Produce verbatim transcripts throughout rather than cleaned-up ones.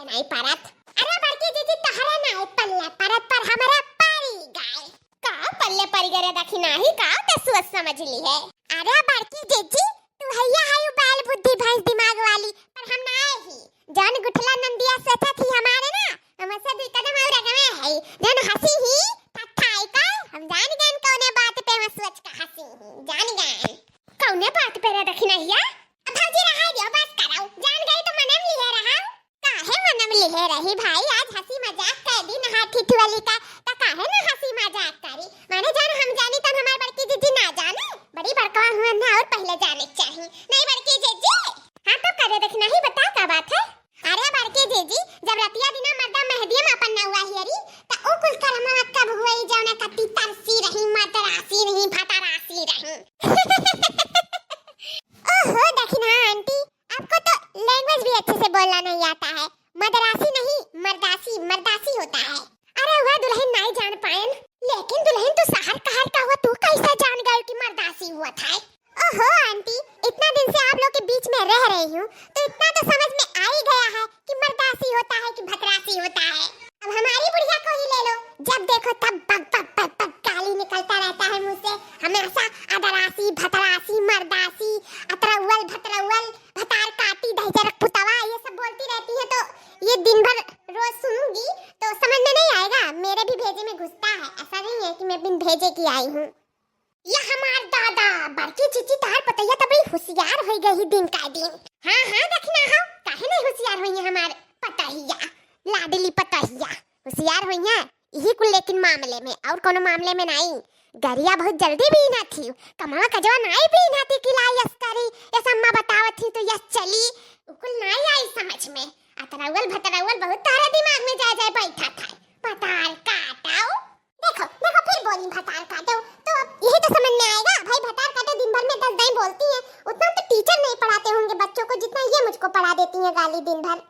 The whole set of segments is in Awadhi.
नाहीं परत। अरे बड़की जीजी, तहरे नाहीं पल्ले परत, पर हमरे परी गए। का पल्ले परी गए रे दखिनाही, का ते सोच समझ लिहे? अरे बड़की जीजी, तू हइया हइउ बैल बुद्धि भैंस दिमाग वाली, पर हम नाहीं ही। जौन गुठला नंदिया सोचत ही हमारे ना, हमसे दुइ कदम अउर अगवे है। जौन हँसी ही ठठाई का, हम जान गएन कउने बात पे हम सोच का हँसी ही, जान गएन। कउने बात पे रे दखिनहिया? अब भौजी रहाई दियो, बस करउ, जान गई तो मने में लिहे रहा। काहे मने में लिहे रही भाई, आज हँसी मजाक कै दिन हा ठिठुअली का, त काहे ना हँसी मजाक करी? माने जौन हम जानी तौन हमार बड़की जीजी ना जाने, बड़ी बड़कवा हुअन ना अउर पहिले जाने क चाही। नाहीं बड़की जीजी? हाँ तो करे दखिनही, बता का बात है? अरे बड़की जीजी, जब रतिया दिना मर्दा मेहंदी में अपन नउआ हियरी, त उ कुल करमवा कब हुई जौने कत्ती तरसी रही, मदरासी रही, भतरासी रही। ओहो दखिनहा आंटी, आपको तो language भी अच्छे से बोलना नहीं आता है। मदरासी नहीं, मर्दासी, मर्दासी होता है। अरे वह दुलहिन नाहीं जान पाएन, लेकिन दुलहिन तू सहर कहर का हुआ, तू कैसे जान गए कि मर्दासी हुआ था? ओहो आंटी, इतना दिन से आप लोग के बीच में रह रही हूँ, तो इतना तो समझ में आ ही गया है कि मर्दासी होता है कि भतरासी होता है। अब हमारी बुढ़िया को ही ले लो, जब देखो तब बक बक बक बक गाली निकलता रहता है मुँह से, हमेशा अदरासी, भतरासी, मर्दासी, अतरौल, भतरौल, भतार काटी, दहिजरक पुतवा, ये सब बोलती रहती है, तो ये दिन भर रोज सुनूंगी तो समझ में नहीं आएगा। मेरे भी भेजे में घुसता है, ऐसा नहीं है कि मैं बिन भेजे की आई हूँ। या हमार दादा, बड़की जीजी तहार पतोहिया तो बड़ी होशियार होइ गई ही दिन का दिन। हाँ, हाँ, दखिनहा, काहे नहीं होशियार होइहैं हमार पतोहिया, लाडली पतोहिया, होशियार होइहैं। यही कुल लेकिन मामले में, अउर कउनो मामले में नाहीं। गरिया बहुत जल्दी बीनत ही, कमवा कजवा नाहीं बीनत ही कि लाई यस करी, यस अम्मा बतावत ही तो यस चली, उ कुल नाहीं आई समझ में। अतरौल भतरौल बहुत तहरे दिमाग में जाए जाए बैठत है। भतार काटउ। देखो, देखो, फिर बोली भतार काटउ। तो अब यही तो समझ में आएगा भाई, भतार काटउ दिन भर में दस दाईं बोलती हैं, उतना तो teacher नहीं पढ़ाते होंगे बच्चों को जितना ये मुझको पढ़ा देती हैं गाली दिन भर।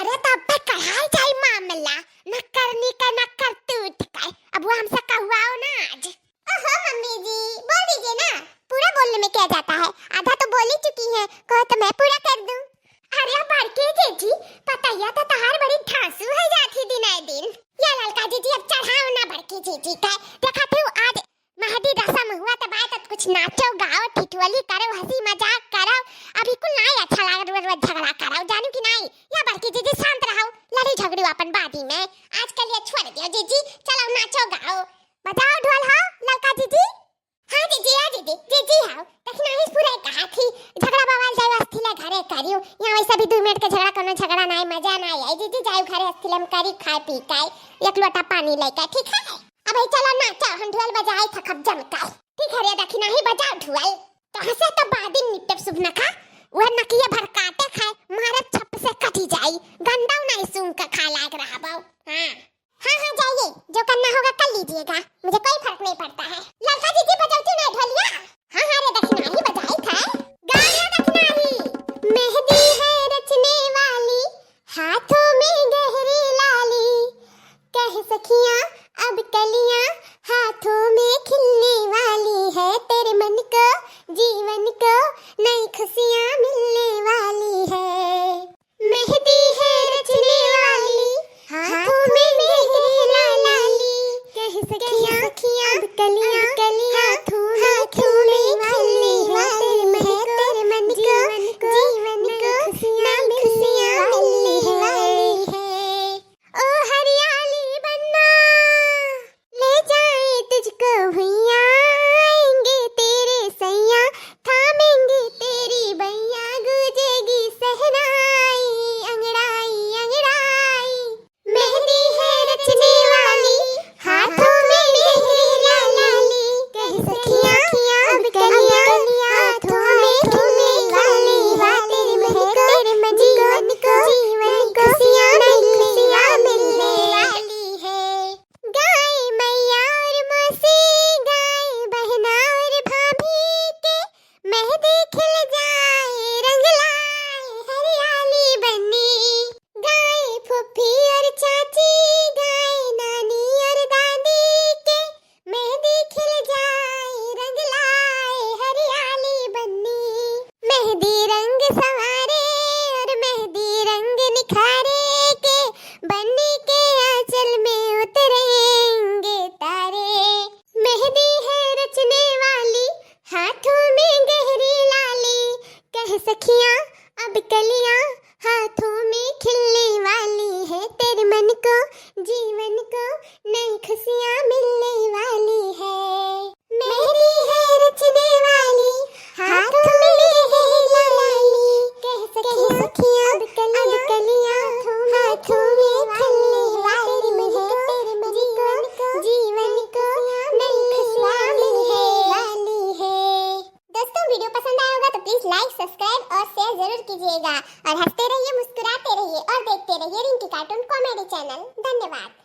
अरे तो अब पे कढ़ाई जाई मामला, न करनी का न करतूत का। अब वो हमसे कहवाओ ना आज। ओहो मम्मी जी, बोल दीजिए ना, पूरा बोलने में क्या जाता है, आधा तो बोल ही चुकी हैं, कहो तो मैं पूरा कर दूं। अरे बड़की जीजी, पतोहिया तो तहार बड़ी धांसू होइ जात ही दिनाए दिन। या ललका जीजी अब चढ़ाओ ना बड़की जीजी का, देखत ही आज मेहंदी रसम हुआ त बात कुछ नाचो गाओ, ठिठुअली करो, हँसी मजाक करो, अभी कुल नाहीं अच्छा लागे, रोज रोज झगड़ा करो, जानू कि नाहीं? या बड़की जीजी शांत रहो, लड़ी झगड़ू अपन बादी में, आज के लिए छोड़ दियो जीजी, चलो नाचो गाओ। बजाओ ढोल हो ललका जीजी। हाँ जीजी, हाँ जीजी, जीजी हाउ। दखिनही पूरा कहा थी, झगड़ा बवाल जाए अस्थि ले घरे करियो। यहाँ वैसे भी दुइ मिनट के झगड़ा, कउनो झगड़ा नाहीं, मजा नाहीं आई। जीजी जाए घरे अस्थि ले हम करी खाए पी के, एक लोटा पानी लेके, ठीक है? अब चलो नाचो, हम ढोल बजाए थकब जम के। ठीक है रे दखिनही, बजाओ ढोल। तोहसे तो बादी निपटब सुबनखा, वह नकिया भर काटे खाए, मारब छप से कटी जाई, गंदा नाहीं सूंघ के खाए लायक रहबो। हाँ। हाँ, हाँ, जाइए, जो करना होगा कर लीजिएगा, मुझे कोई फर्क नहीं पड़ता है। ललका जीजी बजौती नहीं ढोलिया। हाँ, हाँ रे दखिनही बजाई था। गाओ रे दखिनही। मेहंदी है रचने वाली, हाथों में गहरी लाली, कह सखियां अब कलियां हाथों में खिलने वाली है, तेरे मन को, जीवन को नई खुशियां मिलने वाली है। मेहंदी है रचने वाली, हाथों में मेहंदी लाली, कह सखियां Like, subscribe और share जरूर कीजिएगा। और हंसते रहिए, मुस्कुराते रहिए और देखते रहिए रिंकी cartoon comedy channel। धन्यवाद।